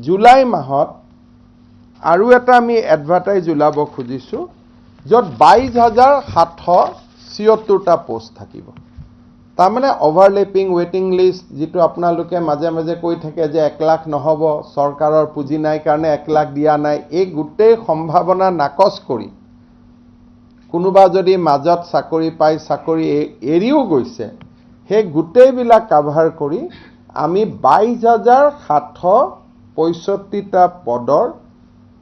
July মাহত আৰু এটা আমি এডভাৰটাইজ ওলাব খুজিছোঁ, য'ত 22,776টা পষ্ট থাকিব। তাৰমানে অভাৰলেপিং ৱেইটিং লিষ্ট, যিটো আপোনালোকে মাজে মাজে কৈ থাকে যে 1 লাখ নহ'ব, চৰকাৰৰ পুঁজি নাই কাৰণে 1 লাখ দিয়া নাই, এই গোটেই সম্ভাৱনা নাকচ কৰি কোনোবা যদি মাজত চাকৰি পাই চাকৰি এৰিও গৈছে, সেই গোটেইবিলাক কাভাৰ কৰি আমি 22,765টা পদৰ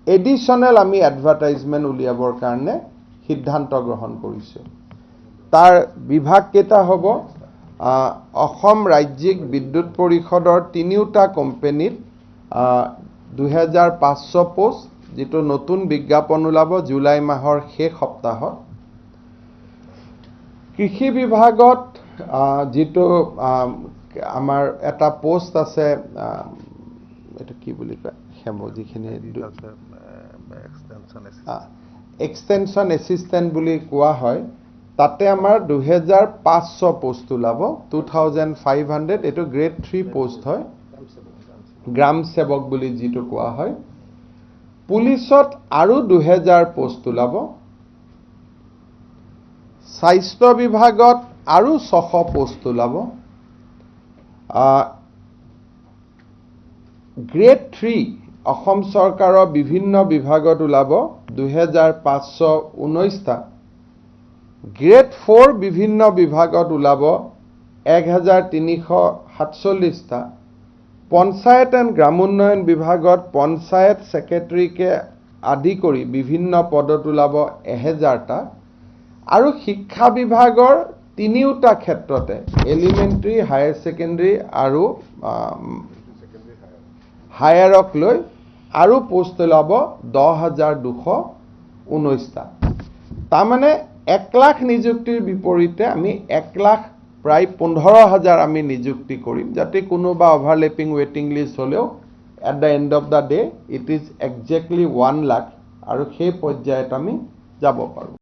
এডিশ্যনেল আমি এডভাৰটাইজমেণ্ট উলিয়াবৰ কাৰণে সিদ্ধান্ত গ্ৰহণ কৰিছোঁ। তাৰ বিভাগ কেইটা হ'ব? অসম ৰাজ্যিক বিদ্যুৎ পৰিষদৰ তিনিওটা কোম্পেনীত 2500 পোষ্ট, যিটো নতুন বিজ্ঞাপন ওলাব জুলাই মাহৰ শেষ সপ্তাহত। কৃষি বিভাগত যিটো আমাৰ এটা পোষ্ট আছে, এইটো কি বুলি কয়, হেম যিখিনি এক্সটেনশ্যন এছিষ্টেণ্ট বুলি কোৱা হয়, তাতে আমাৰ 2500 পোষ্ট ওলাব, 2500। এইটো গ্ৰেড 3 পোষ্ট হয়, গ্ৰাম সেৱক বুলি যিটো কোৱা হয়। পুলিচত আৰু 2000 পোষ্ট ওলাব। স্বাস্থ্য বিভাগত আৰু 600 পোষ্ট ওলাব। গ্ৰেড 3 অসম চৰকাৰৰ বিভিন্ন বিভাগত ওলাব 2519টা। গ্ৰেড 4 বিভিন্ন বিভাগত ওলাব 1347টা। পঞ্চায়ত এণ্ড গ্ৰামোন্নয়ন বিভাগত পঞ্চায়ত ছেক্ৰেটেৰীকে আদি কৰি বিভিন্ন পদত ওলাব 1000টা। আৰু শিক্ষা বিভাগৰ তিনিওটা ক্ষেত্ৰতে, এলিমেণ্টেৰী, হায়াৰ ছেকেণ্ডেৰী আৰু হায়াৰক লৈ আৰু পোষ্ট ওলাব 10,219টা। তাৰমানে 1 লাখ নিযুক্তিৰ বিপৰীতে আমি 1 লাখ প্ৰায় 15 হাজাৰ আমি নিযুক্তি কৰিম, যাতে কোনোবা অভাৰলেপিং ৱেইটিং লিষ্ট হ'লেও at the end of the day it is exactly 1 lakh আৰু সেই পৰ্যায়ত আমি যাব পাৰোঁ।